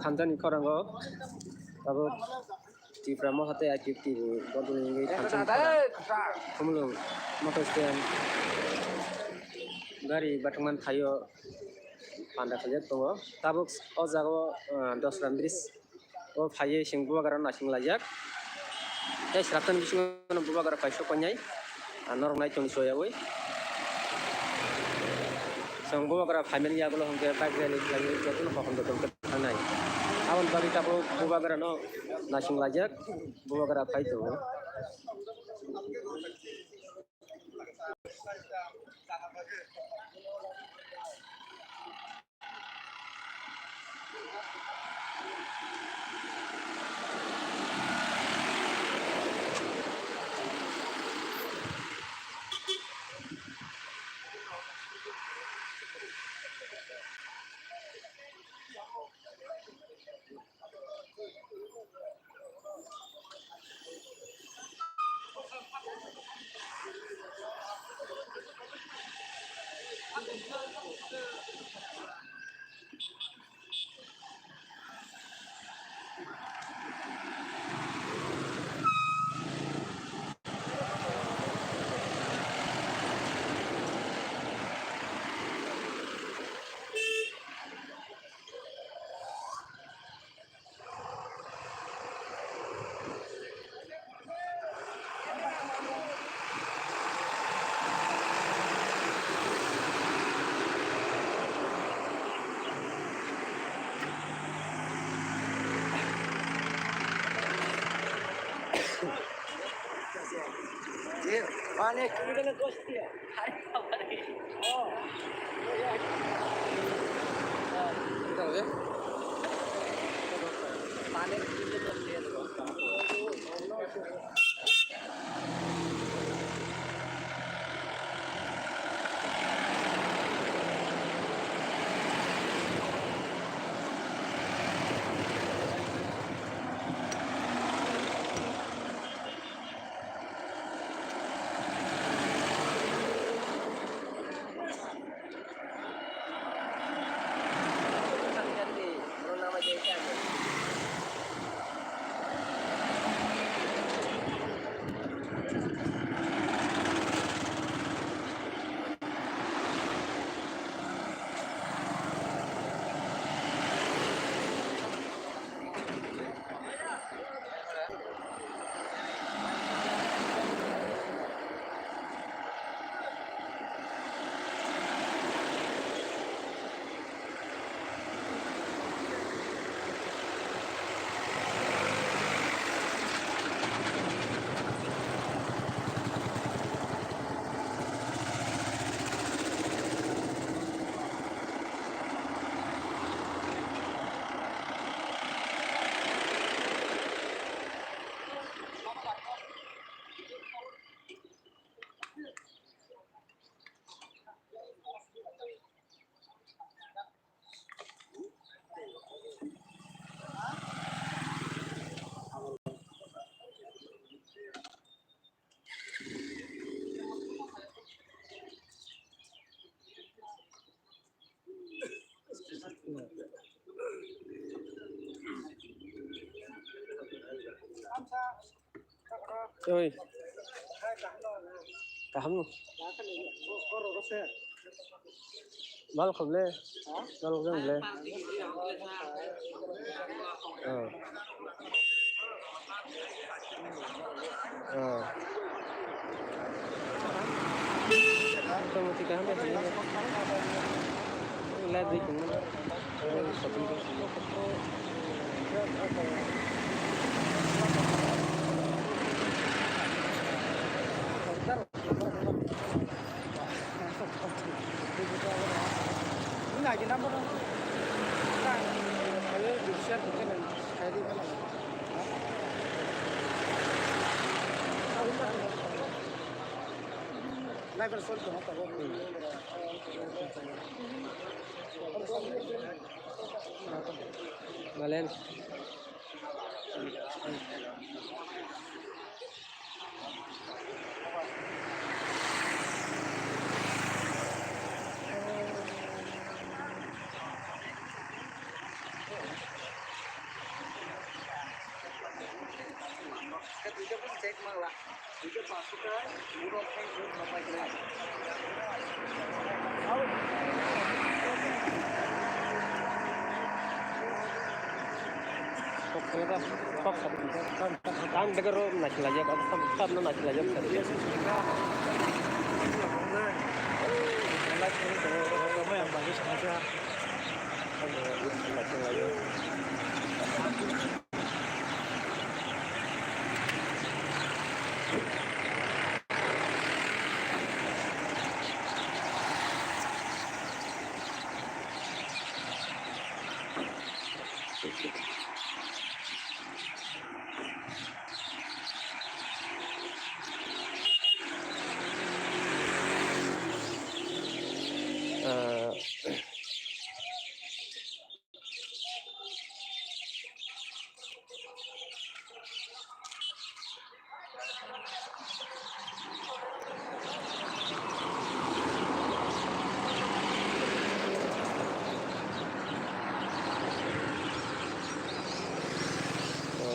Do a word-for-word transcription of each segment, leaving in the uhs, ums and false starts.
Thanjani khorango tabuk Tipra Motha tei I P F T ni bodol wngwi thansa khumulwng motor stand gari bathangmani thaio panda khaijak tongo. Tabuk o jaga o, ah, Dosra bridge o phaiwi chwng bubagra naising laijak. Tei sraptani bisingo bubagra kaisa koinai, ah, norok nai tong soyawi. Chwng bubagra phaimani yagulo hwnkhe bike rally khlaiwi jotono kokon joto hwnkhe thangnai. Aboni bagwi tabuk bubagrano naising laijak, bubagra phai tongo. Oi. Kaham no. Mal khob le. Mal khob le. Oh. Oh. Motamoti kaham ya. Live dei tongmani. Malen. Ang begero naising laijak, ang sab, sabno naising laijak.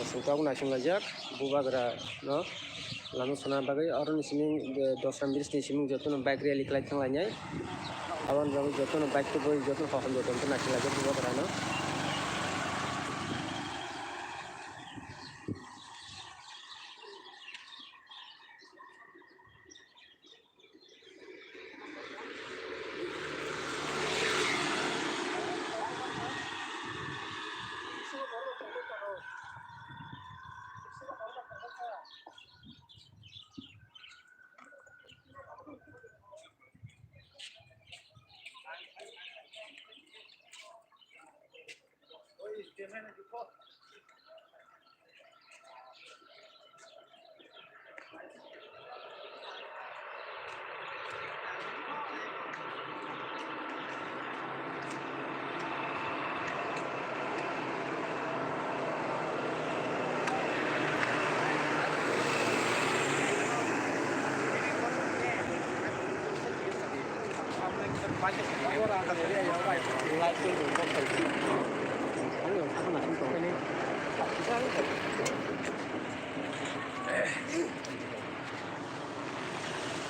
Chwng tabuk naising laijak bubagra no lama sana bagwi, aro ni simi dosra bridge ni simi jotono bike rally khlai thang lainai. Aboni bagwi jotono bike tubui jotono hokom jotono naising laijak bubagra no.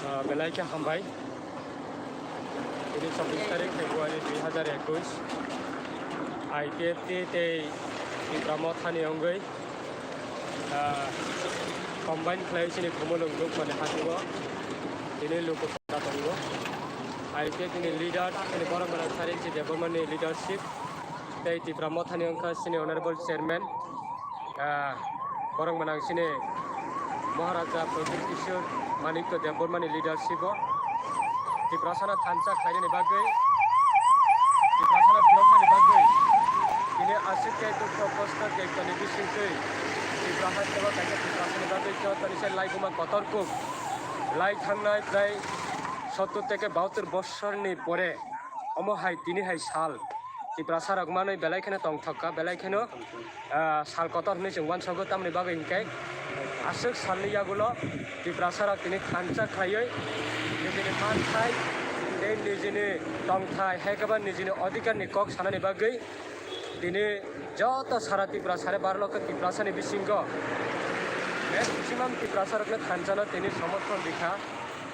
Ah, belai khe hambai. Tini chobbish tarik February dui hazar ekush. I P F T tei Tipra Mothani wngwi, ah, combine khlai chini Khumulwng Lukmani hati o tini luku panda tongo. I P F T ni leader, chini borok gwnang Sari Debbarmani leadership. Tei Tipra Mothani wngkha chini Honorable Chairman, ah, borok gwnang chini Maharaja Pradyut Kishore Manikya Debbarmani leadership o Tiprasano thansa khlainani bagwi, Tiprasano philoknani bagwi tini aswk khe dukho kosto tei toni bisingtwi Tipra hasteo kaisa Tiprasani bagwi khe toni se laibuma kotor kuk lai thangnai prai sottur theke bahattur bosorni pore omo hai tini hai sal Tiprasa rok manwi belai kheno tongthok kha, belai kheno, ah, sal kotor hinwi chwng uansogo, tamoni bagwi hinkhe aswk salni yagulo Tiprasa rok tini thansa khlaiwi nijini manthai tei nijini tongthai, hai khe ba nijini odhikar ni kok sanani bagwi tini joto sara Tripura sare baro lokho Tiprasa ni bisingo maximum Tiprasa rokno thansa no tini somorthon rikha.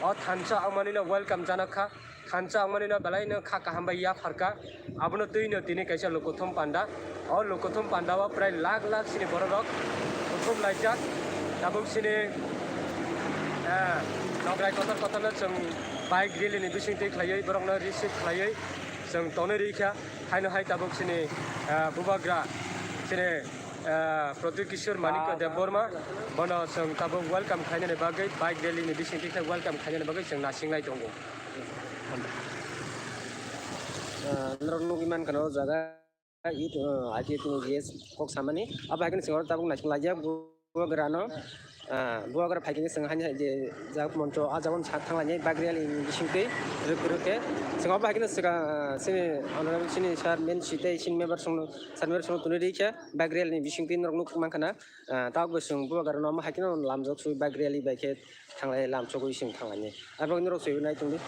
O thansa wngmani no welcome janakha. Thansa wngmani no belai no kha kaham bai yapharkha. Abono twi no tini kaisa lukuthum panda. O lukuthum panda o prai lakh lakh chini borok rok kuthum laijak. Tabuk chini, eh, nokrai kotor kotor no chwng bike rally ni bising twi khlaiwi borok no receive khlaiwi chwng tonwi rikha. Haino hai tabuk chini, eh, bubagra chini, eh, Pradyut Kishore Manikya Debbarma bono chwng tabuk welcome khainani bagwi bike rally ni bising twi khlai welcome khainani bagwi chwng nasinglai tongo. Ah, norok nugwi mankha o jaga youth, ah, I P F T ni G S kok samani. Abo hai kheno chwng oro tabuk naising laijak bubagra no, ah, bubagra phai khe chwng haino hai je jak moncho ah jaga no sak thang lainai bike rally ni bising twi rwk rwk khe chwng abo hai kheno swkang, ah, chini honorable chini sir main city chini member songno sir member songno twnwi rikha bike rally ni bising twi norok nukmankha na. Ah, tabuk bo chwng bubagra no omo hai kheno lamjak swi bike rally bai khe thanglai lamsogwi chwng thanglainai. Abo norok swiwi nai tongdi.